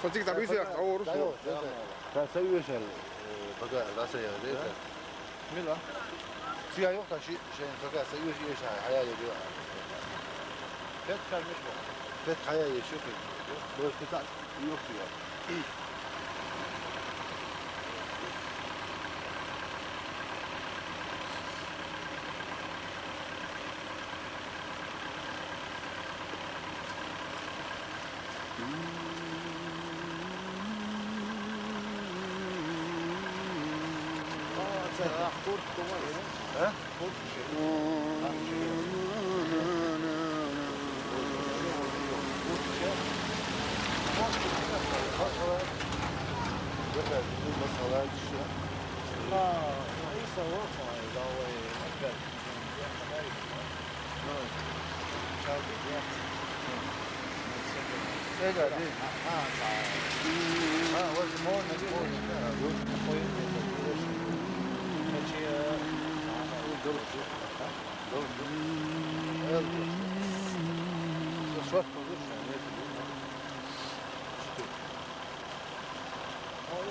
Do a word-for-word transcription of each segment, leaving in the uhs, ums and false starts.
Сен цига дӀависар, дӀаворуш. Ца ца уьйшал, э, бага дӀасаяр, да? Мила? Цига йохта ши, шен бага ца уьйш, уьйш хьаяр, да? Пет хьаяр, миш бо. Пет хьаяр, шу пет. Бо пет а, йохта я.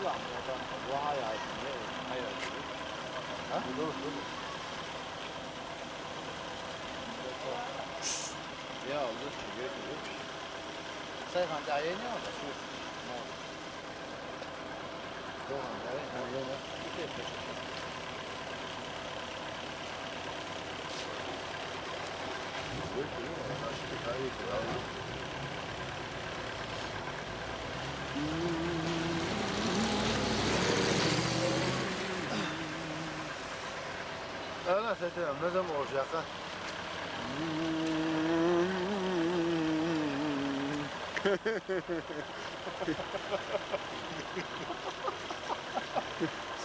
Ва хьай яхь, хьай яхь. А? Ду, ду, ду. Я, лучше веку, лучше. Сайхан тӀехь ена, а, шу. Мо. Сайхан тӀехь ена, а, ена. Ана сетем, мезам олжакъа.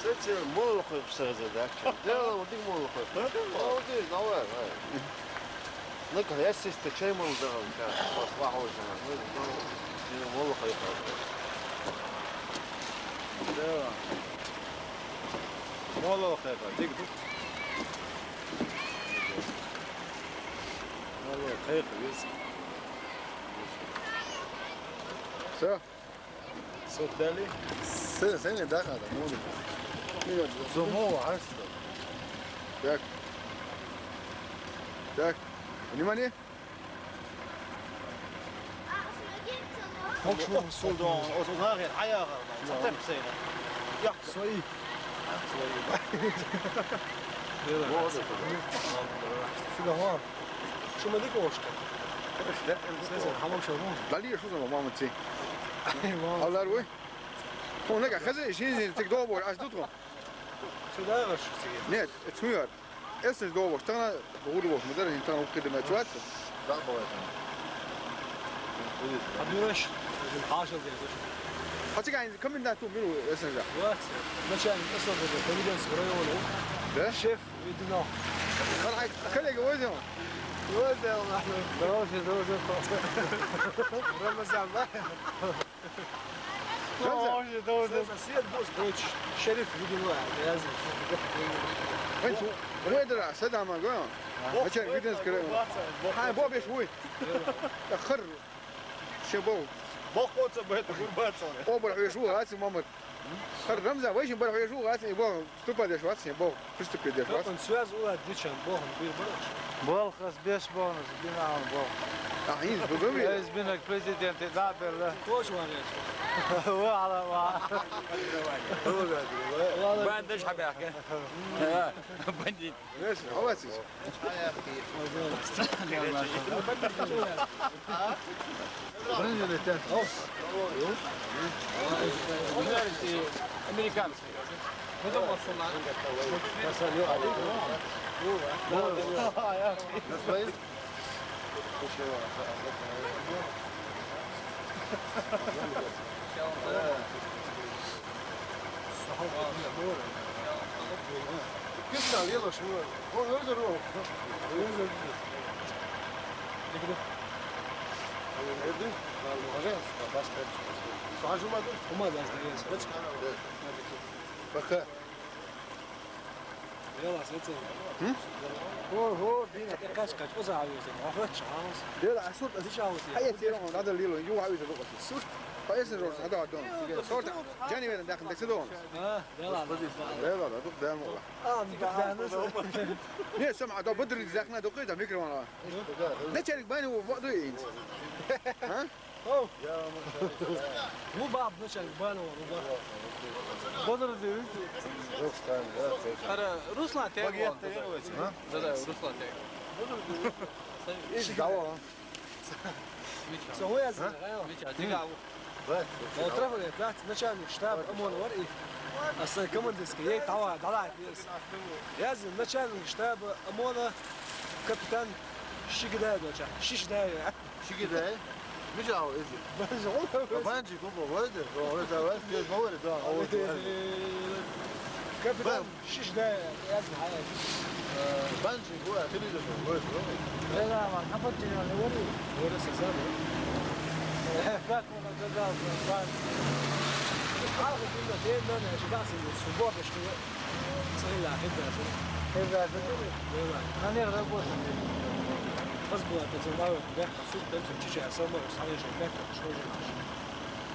Сетем, молла хой псаза, да? Дело, дик молла хой. Молодец, давай, давай. Ну, конечно, чай мол дагъал, да, вахуж, ну, ну, молла хой. Да. Молла хой, дик, дик. Молла хой, вис. Всё. Всё, дали? Всё, всё, не, да, надо, ну, да. Зуму, а что? Так. Так. Внимание. Хок шуну сулдон, оз унаги аяга, сатем сейна. Я. Свои. Свои. Сюда, вон. Шума дик ошка. Сесен, хамам шо. Дали шу зама мамци. Аллар вы. Хонага хаза шин зин тик добор, аш дутго. Сюда гаш. Нет, это смеёт. Эсэс довош, тана гуду вош, мудар ин тана уккиды мачуат. Да, бывает. Абдулаш, хашал дезеш. Хачи гайн коменданту миру эсэс да. Вот. Начальник особого Комендантского района. Да? Шеф Ведено. Коллега, возьмем. Возьмем. Дороже, дороже. Рамазан, да? Тоже, тоже. Свет бус, короче, шериф видела, я. Вэнсу, уэдра, садама, го. Начальник Виденского района. Хай, бо беш уй. Хар, шебол. Бо хоца бэт гурбаца. Обр веш уй, аци мамат. Хар Рамза, вэшин бар веш уй, аци бо. Ступа деш вац, бо. Приступи деш вац. Как он связь ула дичан, бо, он бир бараш. Бо, хас беш бо, нас бина он бо. А, ин, бо, бо. Эс бинак президент, да, берле. Коч вареш. Ва, ала, ва. Бандаж хабяка. Бандит. Вес, овацис. Американцы. Пока. Ого, дина. Кач, кач, оза авиоз, охоч, авиоз. Дела асур, дича авиоз. Хая тирон, надо лило, ю авиоз, докоси. Сурт. Хая сен рос, хада дон. Сурт, жани верен дахин, дексидон. А, дела. Дела, дук дам ола. А, дук дам. Не, сам ада бадри захна докой да микрофон. Не черик бани во воду инс. А? О! Рубаб, начальник бального рубаб. Бодро дивись. Ара, Руслан, ты Багет, вон, ты да, вон. Да, да, Руслан, ты. Иш дало. Со я знаю. Мича, ты гау. Отравили, брат, начальник штаб ОМОН вар и. Аса командирский, ей тава, дала. Я знаю, начальник штаба ОМОНа, капитан Шигидай, доча. Шишдай. Шигидай? Мича, эзи. Банжи, губо, вайди. О, это вайди, без мовери, да. О, капитан Шишдай, я знаю. Банжи, гу, а ты видишь, гу, гу. Да, да, ма, хапат чего, не вори. Вори саза, да? Как он оказался, банжи? А, вот именно, ты, ну, не, сюда, сюда, суббота, что ли? Сыла, это же. Это же. Да, да. На них работа. Хас была, это же, да. Суд, это же, чича, сама, сама же, да, что же.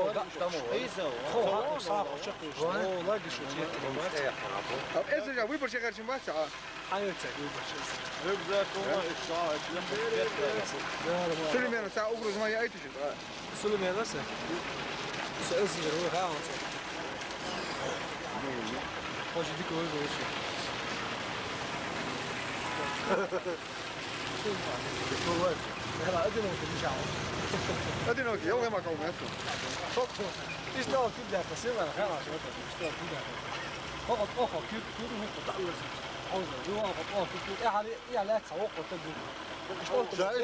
О, да, что мы? Хо, хо, сахо, чё ты, что? О, лаги, что тебе, ты, бать? А это же выбор, я, короче, бать, а? А это выбор, чё ты? Рюкзак, о, и что, и что? Да, да, да. Сулейман, са угроза моя, это же, а? Сулейман, да, са? Са, это же, ой, ха, вот. Хочешь дикого, это вообще. Одинокі, я вже макав м'ясо. Тобто, і стало підляка, сила, гана, що це, і стало підляка. Охо, охо, кюк, кюк, ну, так, ось, ось, охо, охо, кюк, кюк, я галі, я ляк, охо, так, охо, так.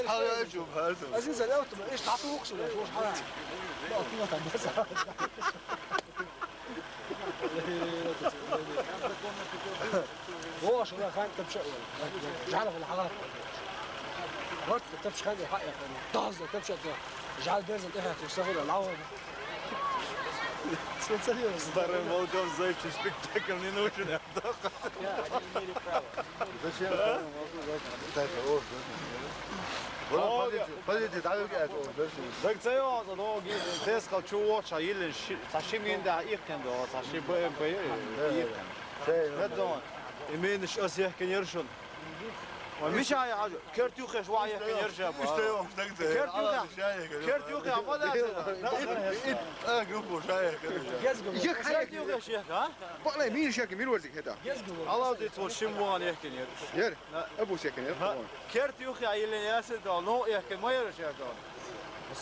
Азин заляв, то, і штату охо, що, що, гана. Ну, ти там, Бо шуна хан тапша. Жан хал хала. Вот тапша хан ха я хан. Таз тапша да. Жан дерзан тапша тапша хала лава. Смотри, старым волкам зайчий спектакль не нужен. Зачем? Подожди, подожди, дай я. Так це його, ну, десь чувача, или ця шимінда, їх кендо, ця ши БМП, їх кендо. Ведь, ну, именно сейчас я, конечно. Ой, Миша, я, кертюхеш, ва, я, конечно, ба. Кертюхеш, кертюхеш, а, подожди. Группу, я, конечно. Кертюхеш, я, а? Пале, мин шек, мир варзик хета. Алла, ты вот шимван, я, конечно. Ер, абу шек, ер. Кертюхеш, а, или я, се, да, но, я, конечно, я, да.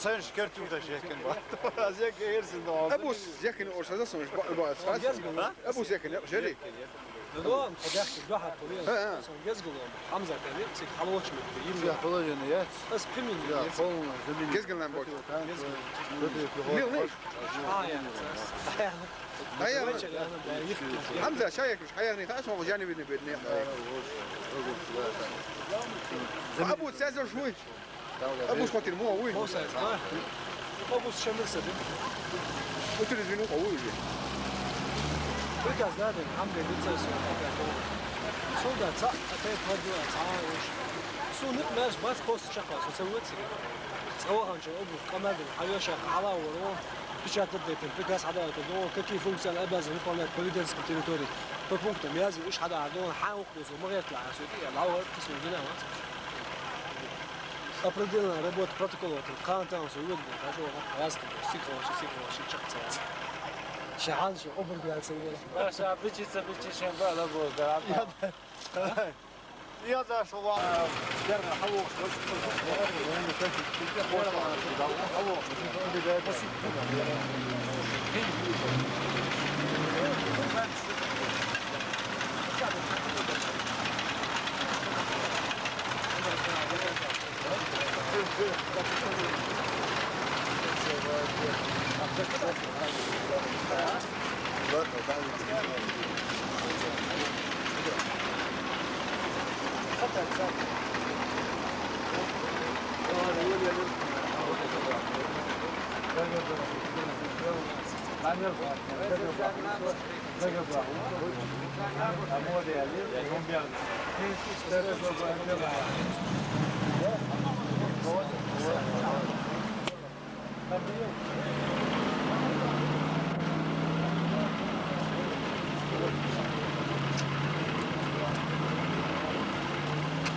Сен шкертюхеш, я, конечно. Аз, я, конечно, да. Абу шек, я, конечно, оршада сон, ба, ба, абу шек, я, жери. Ну, да, подяхти, да, ха, поле. Сон гезгулом. Хамза кани, сик халоч мекте, йим. Я положено, я. Аз пимин. Я полно замени. Гезгулом бот. Милный. А, я. А я. Хамза, шай, я, конечно, а я не так, сон, я не видно, видно. Абу, цезар шуй. Абу смотри, мо, уй. Мо сайт, а? Абу шамил сади. Утри звину, уй, уй. Приказ, да, да, хам, да, да, да. Солдат, ца, опять подвела, ца, уж. Су ник наш бас пост чаха, су це вот. Цава ханча, абу, команды, а я ша, ала, уро. Печатать дать, приказ, а да, это, ну, какие функции она обязана выполнять по Веденской территории. По пунктам, я, уж, а да, ну, ха, ух, ну, мы, это, а, су, я, ла, вот, ты, су, не, Определённая работа протокола, вот, кантан, всё, вот, вот, хорошо, вот, повязка, вот, сикро, всё, сикро, всё, чак, чак. Шахан, всё, обрубляется, вот. Хорошо, обличиться, обличиться, да, да, вот, да. Я, да. Я дошла, э, дерна, хавок, вот, хавок.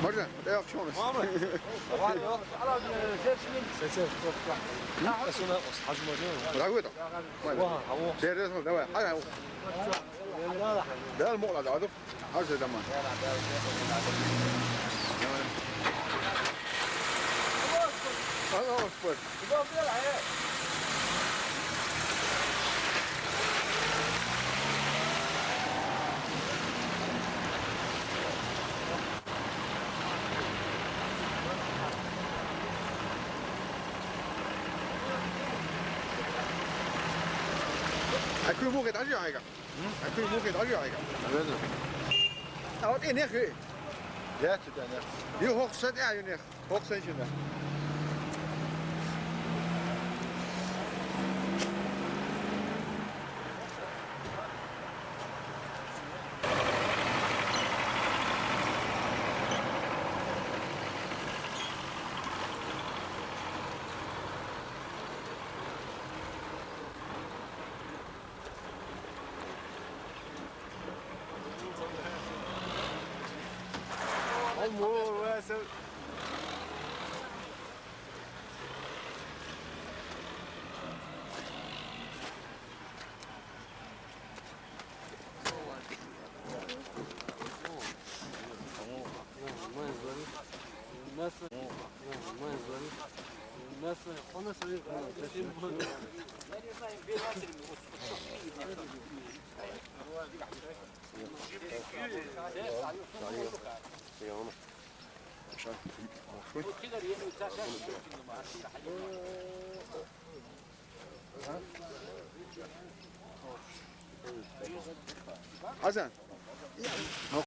Можно? Да, я в чём? Можно? Ладно, ладно. Сесер, сесер. М? Сюда, ос, хажу, можно? Давай, давай. Давай, давай. Да, الموضوع ده، عارف؟ حاجة زمان. الله أكبر. Куьг муха хеташ ю хьайга? Куьг муха хеташ ю хьайга? Абаза. А вот и нех ю. Я, цу тӀа нех. Ю хӀокху сан тӀе ю нех. ХӀокху сан чу нех. Хьасан, хьо